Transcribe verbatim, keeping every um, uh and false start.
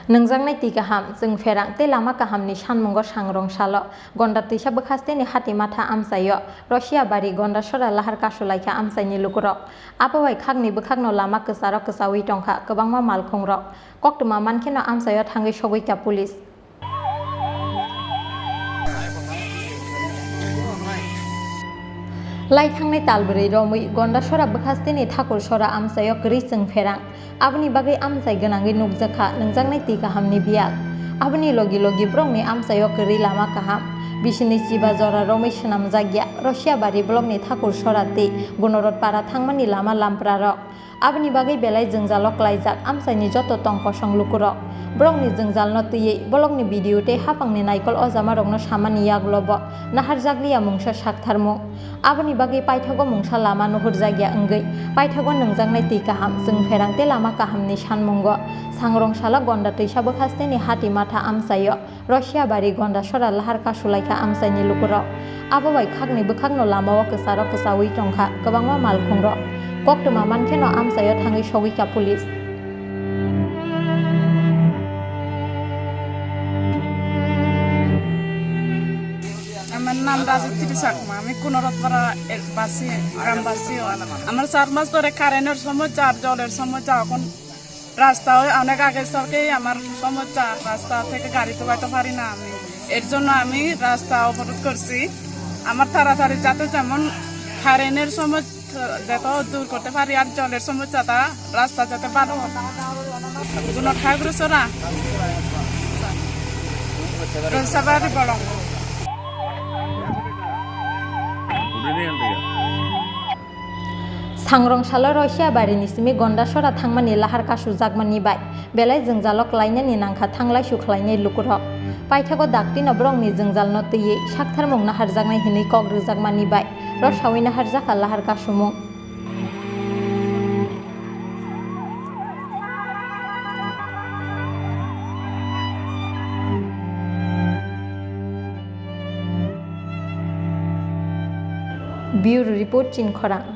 Nwngjaknai twi kaham, chwng pherang tei lama kahamni sanmungo sangrong salo Gonda twisa bwkhasteni hati matha amchaio Russia bari Gonda sora lahar kasulaikha amchaini lukurok. Abo bai khakni bwkhakno lama kwcharo kwchaui tongkha kwbangma malkhungrok. Koktwma mankheno amchaio thangwi sogwikha police. Lai thangnai talbrwi romwi Gonda sora bwkhasteni Thakur sora amchaio kwrwi chwng pherang. Aboni bagwi amchai gwnangwi nukjakha nwngjaknai twi kahamni biyal. Aboni logi logi borokni amchaio kwrwi lama kaham. Bisini chiba jora romwi swnamjakya Russia bari blockni Thakur sora tei Gunorot para thangmani lama lamprarok. Aboni bagwi belai jwngjalo klaijak amchaini joto tong kosong lukurok. Borokni jwngjalno twiwi bolokni video tei haphangni naikol ojamarokno samani yagulobo naharjakliya mungsa saktharmung. Aboni bagwi paithago mungsa lama nuhurjakya wngwi paithago nwngjaknai twi kaham, chwng pherang tei lama kahamni sanmungo sangrong salo Gonda twisa bwkhasteni hati matha amchaio Russia bari Gonda sora lahar kasulaikha amchaini lukurok. Abo bai khakni bwkhakno lamao kwcharo kwchaui tongkha kwbangma malkhungrok. Koktwma mankheno amchaio thangwi sogwikha police. আমার নাম রাজত্রী চাকমা, আমি কুনরতপাড়া এ-, বাসী, গ্রামবাসী। আমার চার মাস ধরে কারেন্টের সমস্যা আর জলের সমস্যা। এখন রাস্তায় অনেক আগে থেকে আমার সমস্যা, রাস্তা থেকে গাড়ি ঢুকাইতে পারি না আমি, এর জন্য আমি রাস্তা অবরোধ করছি। আমার তাড়াতাড়ি যাতে যেমন কারেন্টের সমস্যা যত দূর করতে পারি, আর জলের সমস্যাটা, রাস্তা যাতে ভালো হয়। গুণর ঠাকুর সরা, রসাবাড়ি বলং। Sangrong salo Russia barini simi Gonda sora thangmani lahar kasujakmani bai belai jwngjalo klainani nangkha thanglaisu khlainai lukurok. Paithago daktino borokni jwngjalno twiwi saktharmung naharjaknai hinwi kok rwjakmani bai rosaui naharjakha lahar kasumung. Bureau Report, Chinkhorang.